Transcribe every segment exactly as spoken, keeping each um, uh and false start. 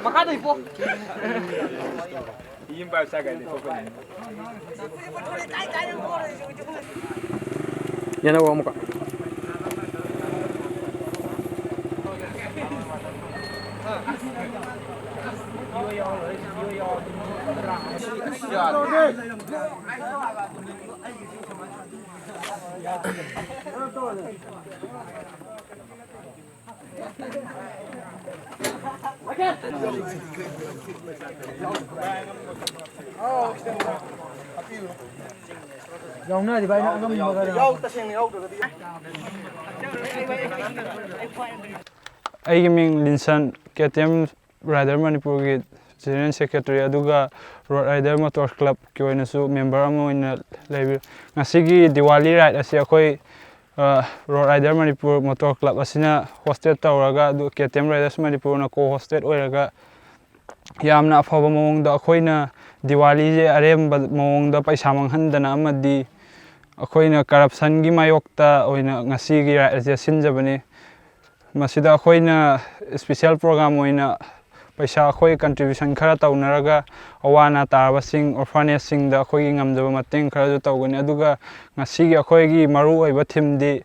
ꯃꯈꯥꯗ ꯍꯤꯞꯄꯣ꯫ ꯌꯦꯅꯧ ꯑꯃꯨꯛꯀ꯫ ꯌꯥꯎꯅꯔꯗꯤ ꯚꯥꯏ, ꯅꯪ ꯑꯉꯝꯕ ꯈꯔ꯫ ꯌꯥꯎ-, ꯇꯁꯦꯡꯅ ꯌꯥꯎꯗ꯭ꯔꯒꯗꯤ꯫ ꯑꯩꯒꯤ ꯃꯤꯡ ꯂꯤꯟꯁꯟ, ꯀꯦ ꯇꯤ ꯑꯦꯝ ꯔꯥꯏꯗꯔ ꯃꯅꯤꯄꯨꯔꯒꯤ ꯖꯦꯅꯔꯦꯜ ꯁꯦꯀ꯭ꯔꯦꯇꯔꯤ, ꯑꯗꯨꯒ ꯔꯣꯗ ꯔꯥꯏꯗꯔ ꯃꯣꯇꯣꯔ ꯀ꯭ꯂꯕꯀꯤ ꯑꯣꯏꯅꯁꯨ ꯃꯦꯝꯕꯔ ꯑꯃ ꯑꯣꯏꯅ ꯂꯩꯔꯤ꯫ ꯉꯁꯤꯒꯤ ꯗꯤꯋꯥꯂꯤ ꯔꯥꯏꯗ ꯑꯁꯤ ꯑꯩꯈꯣꯏ, ꯑ, road rider Manipur motor club ꯑꯁꯤꯅ ꯍꯣꯁꯇꯦꯠ ꯇꯧꯔꯒ, ꯑꯗꯨ ꯀꯦ ꯇꯤ ꯑꯦꯝ ꯔꯥꯏꯗꯔꯁ ꯃꯅꯤꯄꯨꯔꯅ ꯀꯣ ꯍꯣꯁꯇꯦꯠ ꯑꯣꯏꯔꯒ, ꯌꯥꯝꯅ ꯑꯐꯕ ꯃꯑꯣꯡꯗ ꯑꯩꯈꯣꯏꯅ ꯗꯤꯋꯥꯂꯤꯁꯦ ꯑꯔꯦꯝꯕ ꯃꯑꯣꯡꯗ ꯄꯩꯁꯥ ꯃꯥꯡꯍꯟꯗꯅ ꯑꯃꯗꯤ ꯑꯩꯈꯣꯏꯅ ꯀꯔꯞꯁꯟꯒꯤ ꯃꯥꯌꯣꯛꯇ ꯑꯣꯏꯅ ꯉꯁꯤꯒꯤ ꯔꯥꯏꯗ ꯑꯁꯦ ꯁꯤꯟꯖꯕꯅꯤ꯫ ꯃꯁꯤꯗ ꯑꯩꯈꯣꯏꯅ ꯏꯁꯄꯤꯁꯦꯜ ꯄ꯭ꯔꯣꯒ꯭ꯔꯥꯝ ꯑꯣꯏꯅ ꯄꯩꯁꯥ ꯑꯩꯈꯣꯏ ꯀꯟꯇ꯭ꯔꯤꯕ꯭ꯌꯨꯁꯟ ꯈꯔ ꯇꯧꯅꯔꯒ, ꯑꯋꯥ ꯑꯅꯥ ꯇꯥꯔꯕꯁꯤꯡ, ꯑꯣꯔꯐꯥꯅꯦꯖꯁꯤꯡꯗ ꯑꯩꯈꯣꯏꯒꯤ ꯉꯝꯖꯕ ꯃꯇꯦꯡ ꯈꯔꯁꯨ ꯇꯧꯒꯅꯤ꯫ ꯑꯗꯨꯒ ꯉꯁꯤꯒꯤ ꯑꯩꯈꯣꯏꯒꯤ ꯃꯔꯨꯑꯣꯏꯕ ꯊꯤꯝꯗꯤ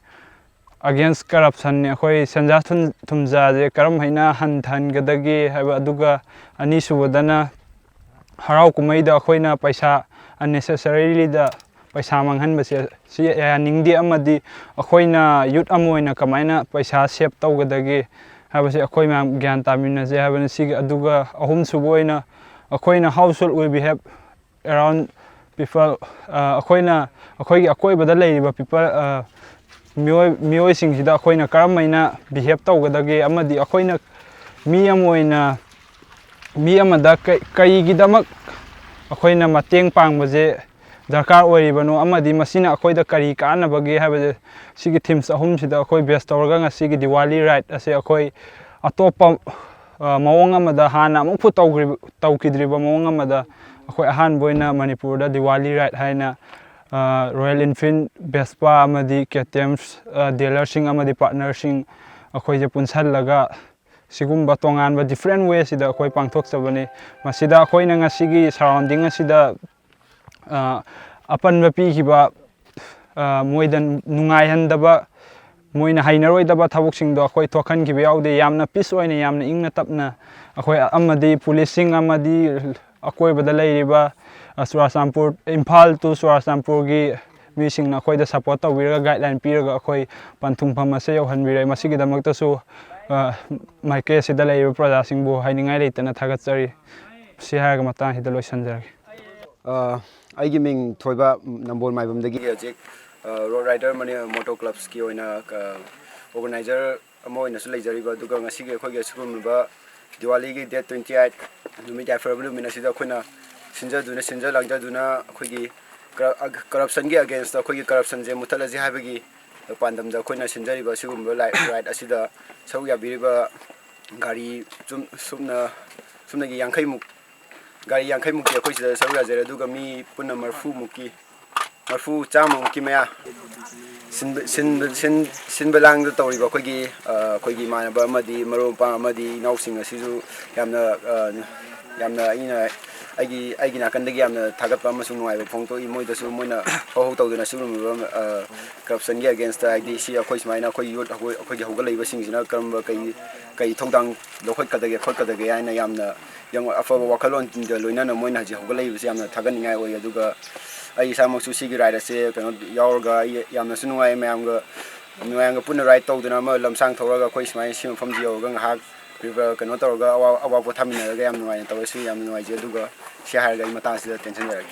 against corruptionꯅꯤ꯫ ꯑꯩꯈꯣꯏ ꯁꯦꯟꯖꯥ ꯊꯨꯝ-, ꯊꯨꯝꯖꯥꯁꯦ ꯀꯔꯝ ꯍꯥꯏꯅ ꯍꯟꯊꯍꯟꯒꯗꯒꯦ ꯍꯥꯏꯕ, ꯑꯗꯨꯒ ꯑꯅꯤꯁꯨꯕꯗꯅ ꯍꯔꯥꯎ ꯀꯨꯝꯍꯩꯗ ꯑꯩꯈꯣꯏꯅ ꯄꯩꯁꯥ unnecessarilyꯗ ꯄꯩꯁꯥ ꯃꯥꯡꯍꯟꯕꯁꯦ ꯁꯤ ꯌꯥꯅꯤꯡꯗꯦ, ꯑꯃꯗꯤ ꯑꯩꯈꯣꯏꯅ ꯌꯨꯠ ꯑꯃ ꯑꯣꯏꯅ ꯀꯃꯥꯏꯅ ꯄꯩꯁꯥ ꯁꯦꯞ ꯇꯧꯒꯗꯒꯦ ꯍꯥꯏꯕꯁꯦ ꯑꯩꯈꯣꯏ ꯃꯌꯥꯝ ꯒ꯭ꯌꯥꯟ ꯇꯥꯃꯤꯟꯅꯁꯦ ꯍꯥꯏꯕꯅꯤ꯫ ꯁꯤꯒꯤ, ꯑꯗꯨꯒ ꯑꯍꯨꯝꯁꯨꯕ ꯑꯣꯏꯅ ꯑꯩꯈꯣꯏꯅ household will behave around people, ꯑ, ꯑꯩꯈꯣꯏꯅ, ꯑꯩꯈꯣꯏꯒꯤ ꯑꯀꯣꯏꯕꯗ ꯂꯩꯔꯤꯕ people, ꯑ, ꯃꯤꯑꯣꯏ ꯃꯤꯑꯣꯏꯁꯤꯡꯁꯤꯗ ꯑꯩꯈꯣꯏꯅ ꯀꯔꯝ ꯍꯥꯏꯅ ꯕꯤꯍꯦꯞ ꯇꯧꯒꯗꯒꯦ, ꯑꯃꯗꯤ ꯑꯩꯈꯣꯏꯅ ꯃꯤ ꯑꯃ ꯑꯣꯏꯅ ꯃꯤ ꯑꯃꯗ ꯀꯩ- ꯀꯔꯤꯒꯤꯗꯃꯛ ꯑꯩꯈꯣꯏꯅ ꯃꯇꯦꯡ ꯄꯥꯡꯕꯁꯦ ꯗꯔꯀꯥꯔ ꯑꯣꯏꯔꯤꯕꯅꯣ, ꯑꯃꯗꯤ ꯃꯁꯤꯅ ꯑꯩꯈꯣꯏꯗ ꯀꯔꯤ ꯀꯥꯟꯅꯕꯒꯦ ꯍꯥꯏꯕꯁꯦ, ꯁꯤꯒꯤ ꯊꯤꯝꯁ ꯑꯍꯨꯝꯁꯤꯗ ꯑꯩꯈꯣꯏ ꯕꯦꯁ ꯇꯧꯔꯒ ꯉꯁꯤꯒꯤ ꯗꯤꯋꯥꯂꯤ ꯔꯥꯏꯗ ꯑꯁꯦ ꯑꯩꯈꯣꯏ ꯑꯇꯣꯞꯄ ꯑ, ꯃꯑꯣꯡ ꯑꯃꯗ, ꯍꯥꯟꯅ ꯑꯃꯨꯛꯐꯥꯎ ꯇꯧꯈ꯭ꯔꯤꯕ- ꯇꯧꯈꯤꯗ꯭ꯔꯤꯕ ꯃꯑꯣꯡ ꯑꯃꯗ ꯑꯩꯈꯣꯏ ꯑꯍꯥꯟꯕ ꯑꯣꯏꯅ ꯃꯅꯤꯄꯨꯔꯗ ꯗꯤꯋꯥꯂꯤ ꯔꯥꯏꯗ ꯍꯥꯏꯅ, ꯑ, ꯔꯣꯌꯦꯜ ꯏꯟꯐꯤꯜꯗ, ꯚꯦꯁꯄꯥ ꯑꯃꯗꯤ ꯀꯦ ꯇꯤ ꯑꯦꯝ, ꯑ, ꯗꯤꯂꯔꯁꯤꯡ ꯑꯃꯗꯤ ꯄꯥꯔꯠꯅꯔꯁꯤꯡ ꯑꯩꯈꯣꯏꯁꯦ ꯄꯨꯟꯁꯜꯂꯒ ꯁꯤꯒꯨꯝꯕ ꯇꯣꯉꯥꯟꯕ ꯗꯤꯐ꯭ꯔꯦꯟ ꯋꯦꯁꯤꯗ ꯑꯩꯈꯣꯏ ꯄꯥꯡꯊꯣꯛꯆꯕꯅꯤ꯫ ꯃꯁꯤꯗ ꯑꯩꯈꯣꯏꯅ ꯉꯁꯤꯒꯤ ꯁꯔꯥꯎꯟꯗꯤꯡ ꯑꯁꯤꯗ, ꯑ, ꯑꯄꯟꯕ ꯄꯤꯈꯤꯕ, ꯑ, ꯃꯣꯏꯗ ꯅꯨꯡꯉꯥꯏꯍꯟꯗꯕ, ꯃꯣꯏꯅ ꯍꯩꯅꯔꯣꯏꯗꯕ ꯊꯕꯛꯁꯤꯡꯗꯣ ꯑꯩꯈꯣꯏ ꯊꯣꯛꯍꯟꯈꯤꯕ ꯌꯥꯎꯗꯦ꯫ ꯌꯥꯝꯅ ꯄꯤꯁ ꯑꯣꯏꯅ, ꯌꯥꯝꯅ ꯏꯪꯅ ꯇꯞꯅ ꯑꯩꯈꯣꯏ ꯑꯃꯗꯤ ꯄꯨꯂꯤꯁꯁꯤꯡ ꯑꯃꯗꯤ ꯑꯀꯣꯏꯕꯗ ꯂꯩꯔꯤꯕ, ꯑ, ꯆꯨꯔꯥꯆꯥꯟꯄꯨꯔ, ꯏꯝꯐꯥꯜ to ꯆꯨꯔꯥꯆꯥꯟꯄꯨꯔꯒꯤ ꯃꯤꯁꯤꯡꯅ ꯑꯩꯈꯣꯏꯗ ꯁꯄꯣꯔꯠ ꯇꯧꯕꯤꯔꯒ, ꯒꯥꯏꯗꯂꯥꯏꯟ ꯄꯤꯔꯒ ꯑꯩꯈꯣꯏ ꯄꯟꯊꯨꯡꯐꯝ ꯑꯁꯦ ꯌꯧꯍꯟꯕꯤꯔꯦ꯫ ꯃꯁꯤꯒꯤꯗꯃꯛꯇꯁꯨ, ꯑ, ꯃꯥꯏꯀꯩ ꯑꯁꯤꯗ ꯂꯩꯔꯤꯕ ꯄ꯭ꯔꯖꯥꯁꯤꯡꯕꯨ ꯍꯥꯏꯅꯤꯡꯉꯥꯏ ꯂꯩꯇꯅ ꯊꯥꯒꯠꯆꯔꯤ꯫ ꯁꯤ ꯍꯥꯏꯔꯒ ꯃꯇꯥꯡ ꯑꯁꯤꯗ ꯂꯣꯏꯁꯤꯟꯖꯔꯒꯦ꯫ ꯑ, ꯑꯩꯒꯤ ꯃꯤꯡ ꯊꯣꯏꯕ, ꯅꯝꯕꯣꯜ ꯃꯥꯏꯕꯝꯗꯒꯤ꯫ ꯍꯧꯖꯤꯛ, ꯑ, ꯔꯣꯗ ꯔꯥꯏꯗꯔ ꯃꯅꯤ-, ꯃꯣꯇꯣ ꯀ꯭ꯂꯕꯁꯀꯤ ꯑꯣꯏꯅ, ꯑ, ꯑꯣꯔꯒꯅꯥꯏꯖꯔ ꯑꯃ ꯑꯣꯏꯅꯁꯨ ꯂꯩꯖꯔꯤꯕ, ꯑꯗꯨꯒ ꯉꯁꯤꯒꯤ ꯑꯩꯈꯣꯏꯒꯤ ꯑꯁꯤꯒꯨꯝꯂꯕ ꯗꯤꯋꯥꯂꯤꯒꯤ ꯗꯦꯠ ꯇ꯭ꯋꯦꯟꯇꯤ ꯑꯩꯠ ꯅꯨꯃꯤꯠ, ꯌꯥꯏꯐꯔꯕ ꯅꯨꯃꯤꯠ ꯑꯁꯤꯗ ꯑꯩꯈꯣꯏꯅ ꯁꯤꯟꯖꯗꯨꯅ, ꯁꯤꯟꯖ ꯂꯥꯡꯖꯗꯨꯅ ꯑꯩꯈꯣꯏꯒꯤ ꯀꯔ-, ꯑ, ꯀꯔꯞꯁꯟꯒꯤ ꯑꯒꯦꯟꯁꯇ ꯑꯩꯈꯣꯏꯒꯤ ꯀꯔꯞꯁꯟꯁꯦ ꯃꯨꯠꯊꯠꯂꯁꯤ ꯍꯥꯏꯕꯒꯤ ꯄꯥꯟꯗꯝꯗ ꯑꯩꯈꯣꯏꯅ ꯁꯤꯟꯖꯔꯤꯕ ꯑꯁꯤꯒꯨꯝꯕ ꯂꯥꯏ-, ꯔꯥꯏꯗ ꯑꯁꯤꯗ ꯁꯔꯨꯛ ꯌꯥꯕꯤꯔꯤꯕ ꯒꯥꯔꯤ ꯆꯨꯝ-, ꯁꯨꯞꯅ, ꯁꯨꯞꯅꯒꯤ ꯌꯥꯡꯈꯩꯃꯨꯛ, ꯒꯥꯔꯤ ꯌꯥꯡꯈꯩꯃꯨꯛꯇꯤ ꯑꯩꯈꯣꯏ ꯁꯤꯗ ꯁꯔꯨꯛ ꯌꯥꯖꯔꯦ꯫ ꯑꯗꯨꯒ ꯃꯤ ꯄꯨꯟꯅ ꯃꯔꯤꯐꯨꯃꯨꯛꯀꯤ, ꯃꯔꯤꯐꯨ, ꯆꯥꯝꯃꯃꯨꯛꯀꯤ ꯃꯌꯥ ꯁꯤꯟꯕ, ꯁꯤꯟꯕ, ꯁꯤꯟ-, ꯁꯤꯟꯕ ꯂꯥꯡꯕ ꯇꯧꯔꯤꯕ ꯑꯩꯈꯣꯏꯒꯤ, ꯑ, ꯑꯩꯈꯣꯏꯒꯤ ꯏꯃꯥꯟꯅꯕ ꯑꯃꯗꯤ ꯃꯔꯨꯞ ꯃꯄꯥꯡ ꯑꯃꯗꯤ ꯏꯅꯥꯎꯁꯤꯡ ꯑꯁꯤꯁꯨ ꯌꯥꯝꯅ, ꯑ, ꯌꯥꯝꯅ ꯑꯩꯅ, ꯑꯩꯒꯤ, ꯑꯩꯒꯤ ꯅꯥꯀꯟꯗꯒꯤ ꯌꯥꯝꯅ ꯊꯥꯒꯠꯄ ꯑꯃꯁꯨꯡ ꯅꯨꯡꯉꯥꯏꯕ ꯐꯣꯡꯗꯣꯛꯏ꯫ ꯃꯣꯏꯗꯁꯨ ꯃꯣꯏꯅ ꯍꯧ ꯍꯧ ꯇꯧꯗꯨꯅ ꯁꯤꯒꯨꯝꯂꯕ, ꯑ, ꯀꯔꯞꯁꯟꯒꯤ ꯑꯒꯦꯟꯁꯇ, ꯍꯥꯏꯗꯤ ꯁꯤ ꯑꯩꯈꯣꯏ ꯁꯨꯃꯥꯏꯅ ꯑꯩꯈꯣꯏ ꯌꯨꯠ, ꯑꯩꯈꯣꯏ, ꯑꯩꯈꯣꯏꯒꯤ ꯍꯧꯒꯠꯂꯛꯏꯕꯁꯤꯡꯁꯤꯅ ꯀꯔꯝꯕ ꯀꯩ, ꯀꯩ ꯊꯧꯗꯥꯡ ꯂꯧꯈꯠꯀꯗꯒꯦ ꯈꯣꯠꯀꯗꯒꯦ ꯍꯥꯏꯅ ꯌꯥꯝꯅ, ꯌꯥꯝ ꯑꯐꯕ ꯋꯥꯈꯜꯂꯣꯟꯗ ꯂꯣꯏꯅꯅ ꯃꯣꯏꯅ ꯍꯧꯖꯤꯛ ꯍꯧꯒꯠꯂꯛꯏꯕꯁꯤ ꯌꯥꯝꯅ ꯊꯥꯒꯠꯅꯤꯡꯉꯥꯏ ꯑꯣꯏ꯫ ꯑꯗꯨꯒ ꯑꯩ ꯏꯁꯥꯃꯛꯁꯨ ꯁꯤꯒꯤ ꯔꯥꯏꯗ ꯑꯁꯦ ꯀꯩꯅꯣ ꯌꯥꯎꯔꯒ ꯑꯩ ꯌꯥꯝꯅꯁꯨ ꯅꯨꯡꯉꯥꯏ꯫ ꯃꯌꯥꯝꯒ, ꯃꯌꯥꯝꯒ ꯄꯨꯟꯅ ꯔꯥꯏꯗ ꯇꯧꯗꯨꯅ ꯑꯃ ꯂꯝꯁꯥꯡ ꯊꯧꯔꯒ ꯑꯩꯈꯣꯏ ꯁꯨꯃꯥꯏꯅ ꯁꯤ ꯃꯐꯝꯁꯤ ꯌꯧꯔꯒ ꯉꯥꯏꯍꯥꯛ ꯀꯩꯅꯣ ꯇꯧꯔꯒ ꯑꯋꯥ-, ꯑꯋꯥ ꯄꯣꯊꯥꯃꯤꯟꯅꯔꯒ ꯌꯥꯝ ꯅꯨꯡꯉꯥꯏꯅ ꯇꯧꯔꯦ꯫ ꯁꯤ ꯌꯥꯝ ꯅꯨꯡꯉꯥꯏꯖꯩ꯫ ꯑꯗꯨꯒ ꯁꯤ ꯍꯥꯏꯔꯒ ꯑꯩ ꯃꯇꯥꯡ ꯑꯁꯤꯗ ꯇꯦꯟꯁꯤꯟꯖꯔꯒꯦ꯫